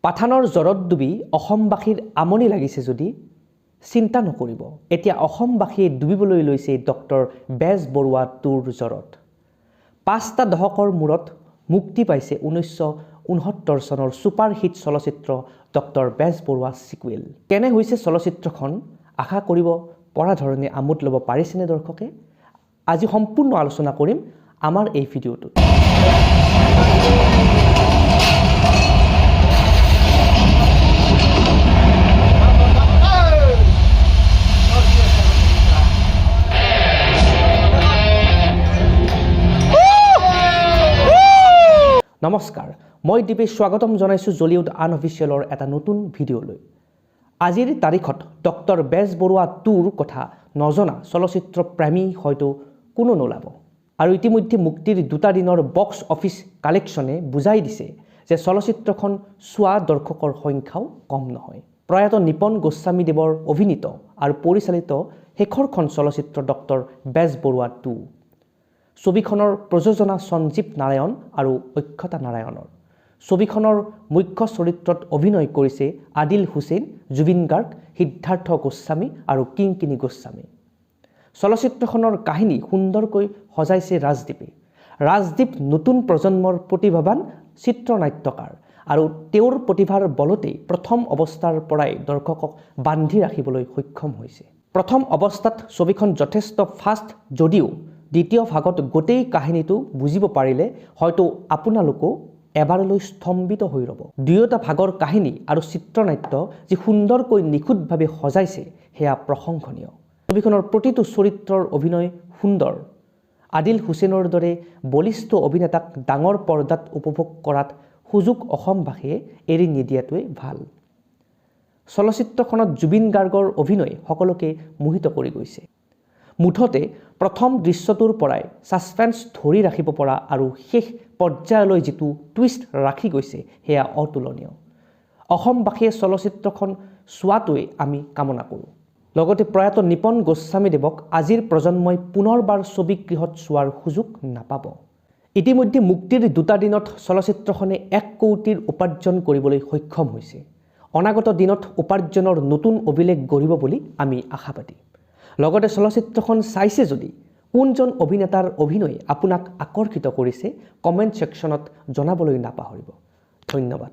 পাঠানৰ জ্বৰত ডুবি অসমবাসীৰ আমনি লাগিছে যদি চিন্তা নকৰিব, এতিয়া অসমবাসীয়ে ডুবিবলৈ লৈছে ডক্টৰ বেজবৰুৱা টুৰ জ্বৰত। 5টা দশকৰ মূৰত মুক্তি পাইছে 1969 চনৰ ছুপাৰহিট চলচ্চিত্ৰ ডক্টৰ বেজবৰুৱা ছিকুৱেল। কেনে হৈছে চলচ্চিত্ৰখন, আশা কৰিব পৰা ধৰণে আমোদ ল'ব পাৰিছেনে দৰ্শকে? আজি সম্পূৰ্ণ আলোচনা কৰিম আমাৰ এই ভিডিঅ'টোত। নমস্কাৰ, মই দীপেশ, স্বাগতম জনাইছোঁ জলিউড আনঅফিচিয়েলৰ এটা নতুন ভিডিঅ'লৈ। আজিৰ তাৰিখত ডক্টৰ বেজবৰুৱা টুৰ কথা নজনা চলচ্চিত্ৰ প্ৰেমী হয়তো কোনো নোলাব। আৰু ইতিমধ্যে মুক্তিৰ 2টা দিনৰ বক্স অফিচ কালেকশ্যনে বুজাই দিছে যে চলচ্চিত্ৰখন চোৱা দৰ্শকৰ সংখ্যাও কম নহয়। প্ৰয়াত নিপন গোস্বামীদেৱৰ অভিনীত আৰু পৰিচালিত শেষৰখন চলচ্চিত্ৰ ডক্টৰ বেজবৰুৱা টু। ছবিখনৰ প্ৰযোজনা সঞ্জীৱ নাৰায়ণ আৰু অক্ষতা নাৰায়ণৰ। ছবিখনৰ মুখ্য চৰিত্ৰত অভিনয় কৰিছে আদিল হুছেইন, জুবিন গাৰ্গ, সিদ্ধাৰ্থ গোস্বামী আৰু কিংকিনী গোস্বামী। চলচ্চিত্ৰখনৰ কাহিনী সুন্দৰকৈ সজাইছে ৰাজদ্বীপে। ৰাজদ্বীপ নতুন প্ৰজন্মৰ প্ৰতিভাৱান চিত্ৰনাট্যকাৰ আৰু তেওঁৰ প্ৰতিভাৰ বলতেই প্ৰথম অৱস্থাৰ পৰাই দৰ্শকক বান্ধি ৰাখিবলৈ সক্ষম হৈছে। প্ৰথম অৱস্থাত ছবিখন যথেষ্ট ফাষ্ট যদিও দ্বিতীয় ভাগত গোটেই কাহিনীটো বুজিব পাৰিলে হয়তো আপোনালোকো এবাৰলৈ স্তম্ভিত হৈ ৰ'ব। দুয়োটা ভাগৰ কাহিনী আৰু চিত্ৰনাট্য যি সুন্দৰকৈ নিখুঁতভাৱে সজাইছে, সেয়া প্ৰশংসনীয়। ছবিখনৰ প্ৰতিটো চৰিত্ৰৰ অভিনয় সুন্দৰ। আদিল হুছেইনৰ দৰে বলিষ্ঠ অভিনেতাক ডাঙৰ পৰ্দাত উপভোগ কৰাত সুযোগ অসমবাসীয়ে এৰি নিদিয়াটোৱে ভাল। চলচ্চিত্ৰখনত জুবিন গাৰ্গৰ অভিনয় সকলোকে মোহিত কৰি গৈছে। মুঠতে প্ৰথম দৃশ্যটোৰ পৰাই ছাছপেন্স ধৰি ৰাখিব পৰা আৰু শেষ পৰ্যায়লৈ যিটো টুইষ্ট ৰাখি গৈছে, সেয়া অতুলনীয়। অসমবাসীয়ে চলচ্চিত্ৰখন চোৱাটোৱে আমি কামনা কৰোঁ। লগতে প্ৰয়াত নিপন গোস্বামীদেৱক আজিৰ প্ৰজন্মই পুনৰবাৰ ছবিগৃহত চোৱাৰ সুযোগ নাপাব। ইতিমধ্যে মুক্তিৰ 2টা দিনত চলচ্চিত্ৰখনে 1 কৌটিৰ উপাৰ্জন কৰিবলৈ সক্ষম হৈছে। অনাগত দিনত উপাৰ্জনৰ নতুন অভিলেখ গঢ়িব বুলি আমি আশাবাদী। লগতে চলচ্চিত্ৰখন চাইছে যদি কোনজন অভিনেতাৰ অভিনয়ে আপোনাক আকৰ্ষিত কৰিছে, কমেণ্ট ছেকশ্যনত জনাবলৈ নাপাহৰিব। ধন্যবাদ।